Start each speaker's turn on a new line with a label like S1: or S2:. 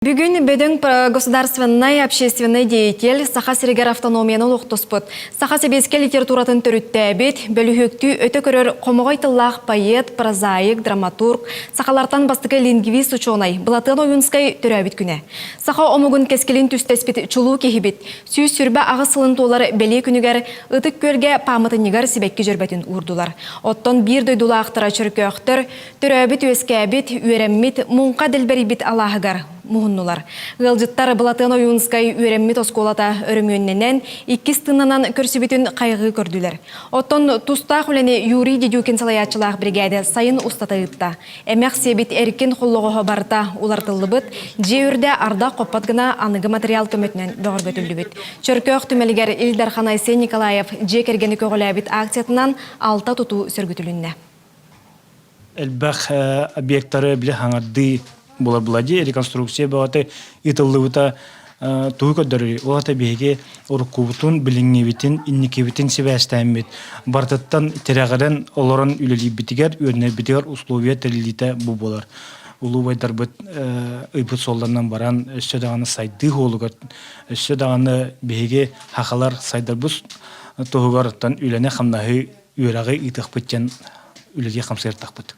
S1: Бүгүн бөдөҥ государственнай общественнай деятель, Саха сиригэр автономияны олохтоспут, саха сэбиэскэй литературатын төрүттээбит, бөлүһүөктүү өтө көрөр хомоҕой тыллаах поэт, прозаик, драматург, сахалартан бастакы лингвист учуонай Былатыан Ойуунскай төрөөбүт күнэ. Саха омугун кэскилин түстэспит чулуу киһибит 128 сылын туолар бэлиэ күнүгэр Ытык Күөлгэ пааматынньыгар сибэкки дьөрбөтүн уурдулар. Оттон биир дойдулаахтара чөркөөхтөр Төрөөбүт-үөскээбит, үөрэммит, муҥха дэлбэрийбит алааһыгар муһуннулар. Ыалдьыттар Былатыан Ойуунскай үөрэммит оскуолата өрөмүөннэнэн, иккис тыыннанан көрсүбүтүн хайҕыы көрдүлэр. Оттон тустаах үлэни Юрий Дедюкин салайааччылаах биригээдэ сайын устата ыытта. Эмэх сиэбит эркин холлоҕоһо барыта уларытыллыбыт, дьиэ үрдэ ардах хоппот гына аныгы материал көмөтүнэн бөҕөргөтүллүбүт. Чөркөөх түмэлигэр Ил Дархан Айсен Николаев дьиэ кэргэни көҕүлээбит акциятынан алта тутуу сөргүтүлүннэ.
S2: Элбэх объектары били хаҥардыы була була дии реконструкция бөҕөтө ыытыллыбыта тугу көрдөрөрүй? Ол ата биһиги уруккубутун, билиҥҥибитин, инникибитин сибээстээммит барытыттан тирэҕирэн олорон үлэлиирбитигэр, үөрэнэрбитигэр условия тэриллиитэ бу буолар. Улуу убайдарбыт ыйбыт суолларынан баран өссө даҕаны сайдыы суолугар, өссө даҕаны биһиги сахалар сайдарбыт туһугар үлэни-хамнаһы үөрэҕи ыытыахпыт диэн үлэлии хамсыыртахпыт.